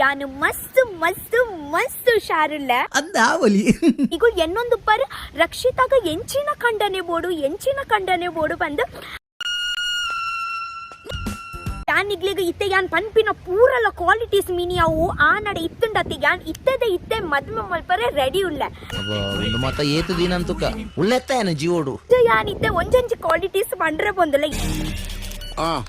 ಯಾನು ಮಸ್ತ್ ಮಸ್ತ್ ಮಸ್ತ್ ಹುಷಾರುಲ್ಲ. ಅಂದಾವಲಿ. ಈಗ ಎನ್ನೊಂದು ಪರ್ ರಕ್ಷಿತಾಗ ಎಂಚಿನ ಖಂಡನೆ ಬೋಡು, ಎಂಚಿನ ಖಂಡನೆ ಬೋಡು ಬಂದು ಯಾನ್ ಇಗ್ಲಿಗ ಇತ್ತೆ ಯಾನ್ ಪನ್ಪಿನ ಪೂರಲ ಕ್ವಾಲಿಟೀಸ್ ಮಿನಿ ಅವು ಆ ನಡೆ ಇತ್ತುಂಡತಿ ಯಾನ್ ಇತ್ತದ ಇತ್ತೆ ಮದ್ಮೆ ಮಲ್ಪರೆ ರೆಡಿ ಉಲ್ಲ. ಒಂದು ಮತ ಏತು ದಿನ ಅಂತುಕ ಉಳ್ಳೆತ್ತ ಜೀವೋಡು. ಇತ್ತೆ ಯಾನ್ ಇತ್ತೆ ಒಂಜೊಂಜಿ ಕ್ವಾಲಿಟೀಸ್ ಪಂಡ್ರೆ ಬಂದುಲ್ಲ.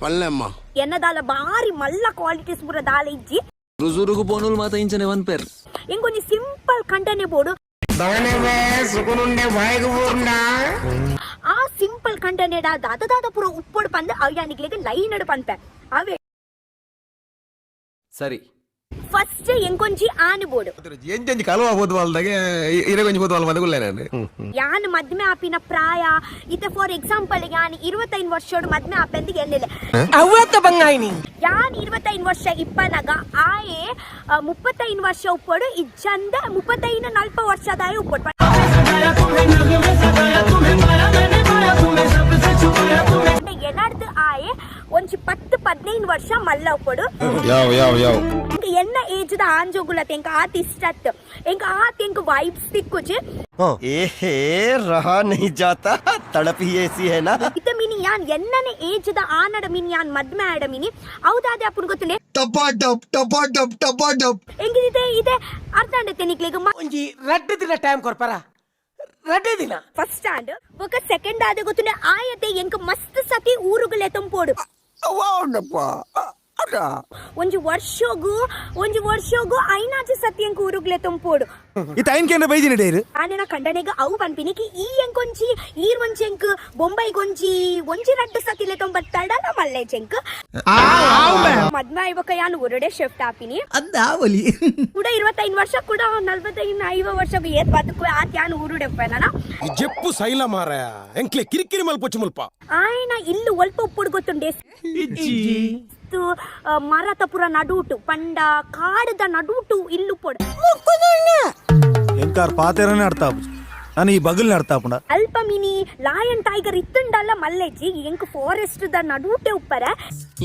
ಪಲ್ಲೆಮ್ಮ. ಎನ್ನದಾಲ ಬಾರಿ ಮಲ್ಲ ಕ್ವಾಲಿಟೀಸ್ ಪೂರ ದಾಲ ಇಜ್ಜಿ. ರುಜುರುಗು ಪೋನುಲ್ ಮಾತ ಇಂಚನೆ ಒನ್ ಪೇರ್. ಇಂಕೊಂಜಿ ಸಿಂಪಲ್ ಕಂಡನೆ ಬೋಡು. ಆ ಸಿಂಪಲ್ ಕಂಡನೆ ದಾದ ದಾದ ಪೂರ ಉಪ್ಪೊಡು ಪಂದ್ ಅವ್ಯಾನಿಗ್ಲಿಗೆ ಲೈನ್ ಪನ್ಪೆ ಅವೇ. ಸರಿ. ಫಸ್ಟ್ ಎಂಕೊಂಜಿ ಆನು ಬೋಡು. ಎಂಚಂಜಿ ಕಲುವ ಪೋದು ವಾಲ್ದಾಗೆ ಇರಗೊಂಜಿ ಪೋದು ವಾಲ್ ಮದಗುಲ್ಲ ನಾನು. ಯಾನ್ ಮದ್ಮೆ ಆಪಿನ ಪ್ರಾಯ ಇತ್ತೆ, ಫಾರ್ ಎಕ್ಸಾಂಪಲ್, ಯಾನ್ 25 ವರ್ಷೋಡು ಮದ್ಮೆ ಆಪೆಂದು ಎನ್ನಿಲ್ಲ. ಅವ್ವತ್ತ ಬಂಗಾಯಿನಿ. ಯಾನ್ 25 ವರ್ಷ ಇಪ್ಪನಾಗ ಆಯೆ 35 ವರ್ಷ ಉಪ್ಪೊಡು, ಇಜ್ಜಂದ 35 ನಲ್ಪ ವರ್ಷದಾಯ ಉಪ್ಪೊಡು. ಎನಡ್ದು ಆಯೆ ಒಂಜಿ 10 15 ವರ್ಷ ಮಲ್ಲ ಉಪ್ಪೊಡು. ಯಾವ ಯಾವ ಯಾವ. ಎಂಕ್ ಎನ್ನ ಏಜ್ದ ಆಂಜೋಗುಲತೆ ಎಂಕ್ ಆತ್ ಇಷ್ಟ ಅತ್ತು, ಎಂಕ್ ಆತ್ ಎಂಕ್ ವೈಬ್ಸ್ ತಿಕ್ಕುಜಿ. ಏಹೇ, ರಹಾ ನಹಿ ಜಾತಾ, ತಡಪ್ ಹಿ ಏಸಿ ಹೈ ನಾ. ಇತ್ತ ಮಿನಿ ಯಾನ್ ಎನ್ನನೆ ಏಜ್ದ ಆನಡ ಮಿನಿ ಯಾನ್ ಮದ್ಮೆ ಆಡ ಮಿನಿ ಹೌದಾದೆ ಅಪ್ಪನ್ ಗೊತ್ತುಂಡೆ. ಟಪಾ ಟಪ್ ಟಪಾ ಟಪ್ ಟಪಾ ಟಪ್. ಎಂಗಿದಿದೆ ಇದೆ ಅರ್ಥ ಆಂಡತೆ ನಿಕ್ಲೆಗ್? ಒಂಜಿ ರಡ್ಡು ದಿನ ಟೈಮ್ ಕೊರ್ಪರ, ರಡ್ಡು ದಿನ. ಫಸ್ಟ್ ಸ್ಟ್ಯಾಂಡ್ ಬೊಕ ಸೆಕೆಂಡ್ ಆದ ಗೊತ್ತುಂಡೆ, ಆಯತೆ ಎಂಕ್ ಮಸ್ತ್ ಸತಿ ಊರುಗುಲೆ ತಂಪೋಡು. ಒಂಜಿ ವರ್ಷಗು, ಒಂಜಿ ವರ್ಷಗು ಐನಾಜಿ ಸತಿ ಎಂಕ್ ಊರುಗುಲೆ ತಂಪೋಡು. ಈ ಟೈಮ್ ಕೇಂದ್ರ ಬೈದಿನ ಡೇರು. ಆನೆನ ಕಂಡನೆಗ್ ಅವು ಪನ್ಪಿನಿಕಿ ಈ ಎಂಕೊಂಜಿ ಈರ್ ಒಂಜಿ ಎಂಕ್ ಬೊಂಬೈಗೊಂಜಿ ಒಂಜಿ ರಡ್ಡು ಸತಿಲೆ ತೊಂಬತ್ತಡಲ ಮಲ್ಲೆ ಚೆಂಕ್. ಮದ್ಮೆ ಆಯ್ಬೊಕ ಯಾನ್ ಊರುಡೆ ಶಿಫ್ಟ್ ಆಪಿನಿ. ಅಂದಾವಲಿ. ಕೂಡ 25 ವರ್ಷ ಕೂಡ 45 50 ವರ್ಷ ಏತ್ ಬದುಕು ಆತ್ ಯಾನ್ ಊರುಡೆ ನಾನ. ಜೆಪ್ಪು ಸೈಲ ಮಾರಾಯ, ಎಂಕ್ಲೆ ಕಿರಿಕಿರಿ ಮಲ್ಪೊಚ್ಚು ಮುಲ್ಪ. ಆಯನ ಇಲ್ಲು ಒಲ್ಪ ಉಪ್ಪುಡು ಗೊತ್ತುಂಡೆ, ಮರತ ಪುರ ನಡುಟು ಪಂಡ ಕಾಡದ ನಡುಟು ಇಲ್ಲು ಪೊಡು. ಎಂಕಾರ್ ಪಾತೆರನೇ ಅರ್ಥ ಆಪುಜಿ, ನಾನು ಈ ಬಗಲ್ ಅರ್ಥ ಆಪುಂಡ. ಅಲ್ಪ mini lion tiger ಇತ್ತುಂಡಲ್ಲ ಮಲ್ಲೆಜ್ಜಿ, ಎಂಕ್ ಫಾರೆಸ್ಟ್ ದ ನಡುಟೆ ಉಪ್ಪರ.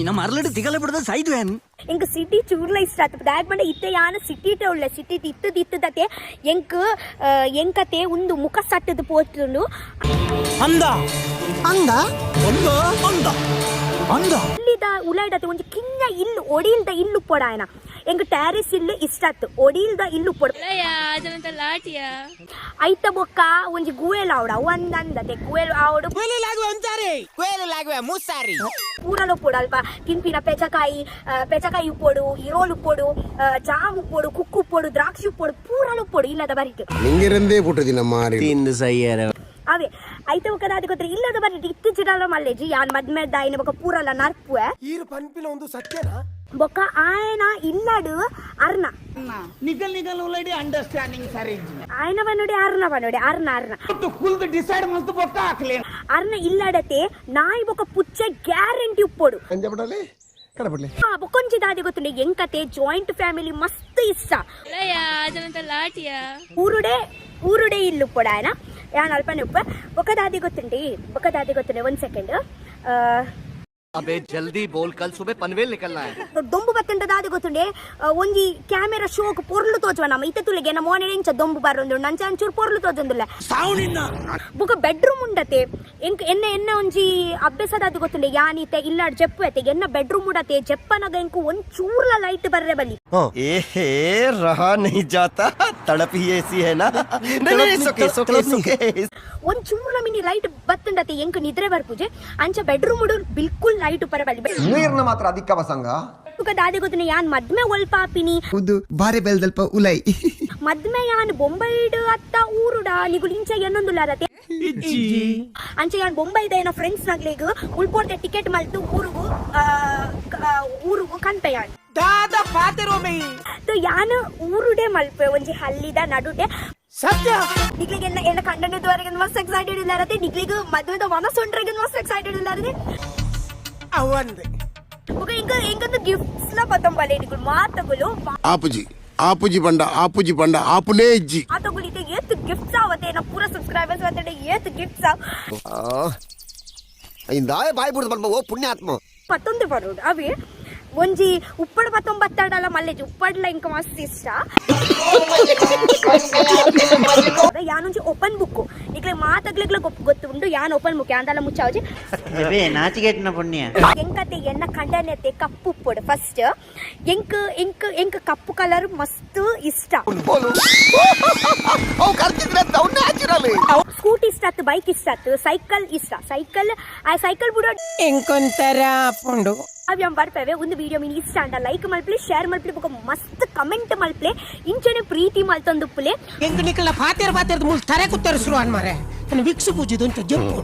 ನಮ್ಮ ಅರ್ಲಡಿ ತಿಗಲ ಬಿಡದ ಸೈದ್ವೇನ್. ಎಂಕ್ ಸಿಟಿ ಚೂರ್ಲ ಇಷ್ಟ ಆತು. ದಾಯಕ್ ಪಂಡ ಇತ್ತೆ ಯಾನ ಸಿಟಿಟೆ ಉಳ್ಳೆ, ಸಿಟಿ ಇತ್ತದ ಇತ್ತದತೆ ಎಂಕ್ ಎಂಕತೆ ಉಂದು ಮುಖ ಸಟ್ಟದ ಪೋತುಂಡು. ಅಂದ ಅಂದ ಅಂದ ಅಂದ. ಇಲ್ಲಿದ ಉಲಾಯ್ಡತೆ ಒಂಜಿ ಕಿನ್ನ ಇಲ್ಲು, ಒಡಿಲ್ದ ಇಲ್ಲು ಪೊಡಾಯನ. ಎಂಕ್ ಟ್ಯಾರಿಸ್ ಇಲ್ಲು ಇಷ್ಟ ಆತು, ಒಡಿಲ್ದ ಇಲ್ಲು ಪೊಡ. ಐತ ಬೊಕ್ಕ ಒಂಜಿ ಗುವೆಲ್ ಆವಡ ಒಂದಂದತೆ ಗುವೆಲ್ ಆವಡು. ಮೂಸಾರಿ. ಪೂರಲ ಉಪ್ಪೊಡು, ಅಲ್ಪ ತಿನ್ಪಿನ ಪೆಚಕಾಯಿ, ಪೆಚಕಾಯಿ ಉಪ್ಪೊಡು, ಇರೋಲ್ ಉಪ್ಪೊಡು, ಜಾಮ್ ಉಪ್ಪೊಡು, ಕುಕ್ಕು ಉಪ್ಪೊಡು, ದ್ರಾಕ್ಷಿ ಉಪ್ಪೊಡು, ಪೂರಲ ಉಪ್ಪೊಡು ಇಲ್ಲದ ಬರಿತು. ನಿಂಗಿರಂದೇ ಪುಟ್ಟದಿ ನಮ್ಮ ಮಾರಿ. ತಿಂದು ಸೈಯರ. ಅವೇ ಐತ ಬೊಕ್ಕ ದಾದ ಗೊತ್ತ, ಇಲ್ಲದ ಬರೀ ಇತ್ತೀಚಿನ ಮಲ್ಲೇಜಿ ಯಾನ್ ಮದ್ಮೆ ದಾಯಿನ ಬೊಕ್ಕ ಪೂರಲ ನರ್ಪುವೆ. ಈರು ಪನ್ಪಿನ ಒಂದು ಸತ್ಯನಾ? ಬೊಕ್ಕ ಆಯನ ಇಲ್ಲಡು ಅರ್ನ ನಿಗಲ್ ನಿಗಲ್ ಉಲಡಿ ಅಂಡರ್ಸ್ಟ್ಯಾಂಡಿಂಗ್ ಸರಿ. ಆಯನ ಬನ್ನೋಡಿ ಅರ್ನ ಬನ್ನೋಡಿ ಅರ್ನ ಅರ್ನ. ಕುಲ್ದು ಡಿಸೈಡ್ ಮಲ್ತು ಬೊಕ್ಕ ಹಾಕ್ಲಿ. ಅರ್ನ ಇಲ್ಲಡತೆ ನಾಯಿ ಬೊಕ್ಕ ಪುಚ್ಚ ಗ್ಯಾರಂಟಿ ಉಪ್ಪೊಡು. ಅಂಜಪಡಲೆ ಕಡಪಡ್ಲೆ. ಆ ಬೊಕ್ಕೊಂಜಿ ದಾದೆ ಗೊತ್ತುಂಡೆ, ಎಂಕತೆ ಜಾಯಿಂಟ್ ಫ್ಯಾಮಿಲಿ ಮಸ್ತ್ ಇಷ್ಟ. ಊರುಡೆ ಊರುಡೆ ಇಲ್ಲು ಉಪ್ಪೊಡು ಆಯನ ಯಾನ್ ಅಲ್ಪನೆ ಉಪ್ಪ. ಬೊಕ್ಕ ದಾದಿ ಗೊತ್ತುಂಡಿ, ಬೊಕ್ಕ ದಾದಿ ಗೊತ್ತುಂಡೆ, ಒಂದ್ ಸೆಕೆಂಡ್. ಅಬೆ ಜಲ್ದಿ ಬೋಲ್, ಕಲ್ ಸುಬೆ ಪನ್ವೇಲ್ ನಿಕಲ್ನಾ ಹೈ. ದೊಂಬು ಬತ್ತಂಡ ದಾದೆ ಗೊತ್ತುಂಡೆ, ಒಂಜಿ ಕ್ಯಾಮೆರಾ ಶೋಕ್ ಪೊರ್ಲು ತೋಜುವ ನಮ್ಮ ಇತ್ತೆ ತುಳಿಗೆ ನಮ್ಮ ಮೋನೆ ಇಂಚ ದೊಂಬು ಬರೊಂದು ನಂಚ ಅಂಚೂರು ಪೊರ್ಲು ತೋಜೊಂದುಲ್ಲ. ಬೊಕ ಬೆಡ್ರೂಮ್ ಉಂಡತೆ ಎಂಕ್ ಎನ್ನ ಎನ್ನ ಒಂಜಿ ಅಭ್ಯಾಸ ದಾದೆ ಗೊತ್ತುಂಡೆ, ಯಾನಿತೆ ಇಲ್ಲಾಡ್ ಜಪ್ಪು ಐತೆ, ಎನ್ನ ಬೆಡ್ರೂಮ್ ಉಡತೆ ಜಪ್ಪನಗ ಎಂಕು ಒಂದ್ ಚೂರ್ಲ ಲೈಟ್ ಬರ್ರೆ ಬಲ್ಲಿ. ಏಹೇ, ರಹಾ ನಹಿ ಜಾತಾ, ತಡಪ್ ಹಿ ಏಸಿ ಹೈ ನಾ. ನೈ ನೈ, ಸೊಕೆ ಸೊಕೆ ಸೊಕೆ. ಒಂದ್ ಚೂರ್ಲ ಮಿನಿ ಲೈಟ್ ಬತ್ತಂಡತೆ ಎಂಕ್ ನಿದ್ರೆ ಬರ್ಪುಜೆ. ಅಂಚ ಬೆಡ್ರೂಮ್ ಉಡು ಬಿಲ್ಕುಲ್ ಲೈಟ್ ಉಪ್ಪರ ಬಲ್ಲಿ. ನೀರ್ನ ಮಾತ್ರ ಅಧಿಕ ಸಂಘ. ಬೊಕ ದಾದೆ ಗೊತ್ತುಂಡೆ, ಯಾನ್ ಮದ್ಮೆ ಒಲ್ಪ ಆಪಿನಿ. ಉದು ಬಾರಿ ಬೆಲ್ದಲ್ಪ ಉಲೈ. ಮದ್ಮೆ ಯಾನ್ ಬೊಂಬೈಡ್ ಅತ್ತ ಊರುಡ ನಿಗುಲು ಇಂಚ ಎನ್ನೊಂದುಲ್ಲಾರತೆ. ಅಂಚ ಯಾನ್ ಬೊಂಬೈದ ಏನ ಫ್ರೆಂಡ್ಸ್ ನಗ್ಲಿಗ್ ಉಳ್ಪೋರ್ದೆ ಟಿಕೆಟ್ ಮಲ್ತು ಊರುಗು ಊರುಗು ಕನ್ಪೆ ಯಾನ್. ದಾದ ಪಾತೆರೋ ಮೈ. ತು ಯಾನ್ ಊರುಡೆ ಮಲ್ಪೆ ಒಂಜಿ ಹಲ್ಲಿದ ನಡುಟೆ. ಸತ್ಯ. ನಿಗ್ಲಿಗೆ ಎನ್ನ ಎನ್ನ ಕಂಡನದವರೆಗೆ ಮಸ್ತ್ ಎಕ್ಸೈಟೆಡ್ ಇಲ್ಲಾರತೆ, ನಿಗ್ಲಿಗ್ ಮದುವೆದ ಮನಸ್ಸೊಂಡ್ರೆಗೆ ಮಸ್ತ್ ಎಕ್ಸೈಟೆಡ್ ಇಲ್ಲಾರತೆ. ಅವಂದೆ. ಬೊಕ ಎಂಕ ಎಂಕಂದು ಗಿಫ್ಟ್ಸ್ ಲ ಪತ್ತೊಂಬಲೆ ನಿಗುಲು ಮಾತಗುಲು. ಆಪುಜಿ ಆಪುಜಿ ಬಂಡ ಆಪುಜಿ ಬಂಡ ಆಪುನೇ ಇಜ್ಜಿ. ಮಾತಗುಲು ಇತ್ತೆ ಏತ್ ಗಿಫ್ಟ್ಸ್ ಆವತ್ತೆ, ನಾ ಪೂರ ಸಬ್ಸ್ಕ್ರೈಬರ್ಸ್ ವತ್ತಡೆ ಏತ್ ಗಿಫ್ಟ್ಸ್ ಆವ್. ಇಂದಾಯ ಬಾಯಿ ಬಿಡ್ದು ಬಂದ ಓ ಪುಣ್ಯಾತ್ಮ. ಪತ್ತೊಂದು ಬರೋಡು ಅವೇ. ಒಂಜಿ ಉಪ್ಪಡ್ ಪತ್ತೊಂಬತ್ತಡಲ ಮಲ್ಲೆಜಿ, ಉಪ್ಪಡ್ಲ ಇಂಕ ಮಸ್ತ್ ಇಷ್ಟ. ಯಾನೊಂಜಿ ಓಪನ್ ಬುಕ್, ನಿಕ್ಲೆ ಮಾತಗ್ಲೆಗ್ಲ ಗೊತ್ತುಂಡು ಯಾನ್ ಓಪನ್ ಬುಕ್ ಯಾಂದಲ ಮುಚ್ಚಾವಜಿ. ನಾಚಿಗೆಟ್ನ ಪುಣ್ಯ. ಎಂಕತೆ ಎನ್ನ ಖಂಡನೆತೆ ಕಪ್ಪು ಉಪ್ಪೊಡು ಫಸ್ಟ್. ಎಂಕ್ ಎಂಕ್ ಎಂಕ್ ಕಪ್ಪು ಕಲರ್ ಮಸ್ತ್ ಇಷ್ಟ. ಅವು ಕರ್ತಿದ್ರೆ ಅವು ನ್ಯಾಚುರಲ್. ಸ್ಕೂಟಿ ಇಷ್ಟ ಆತು, ಬೈಕ್ ಇಷ್ಟ ಆತು, ಸೈಕಲ್ ಇಷ್ಟ. ಸೈಕಲ್, ಆ ಸೈಕಲ್ ಬಿಡೋ ಎಂಕೊಂತರ ಆಪುಂಡು. ಅವ್ ಬರ್ಪೇವೆ. ಒಂದು ವಿಡಿಯೋ ಮೀನ್ ಇಷ್ಟ ಅಂಡ ಲೈಕ್ ಮಲ್ಪ್ಲೆ, ಶೇರ್ ಮಲ್ಪ್ಲೆ, ಬೊಕ ಮಸ್ತ್ ಕಮೆಂಟ್ ಮಲ್ಪ್ಲೆ. ಇಂಚನೆ ಪ್ರೀತಿ ಮಲ್ತೊಂದುಪ್ಪುಲೆ. ಎಂಕ್ ನಿಕಲ್ನ ಫಾತೇರ್ ಫಾತೇರ್ದ ಮೂಲು ತರೆ ಕುತ್ತರು ಶುರು ಅನ್ ಮಾರೆ. ನನ್ನ ವಿಕ್ಸ್ ಪೂಜಿದು ಅಂತ ಜಂಪು.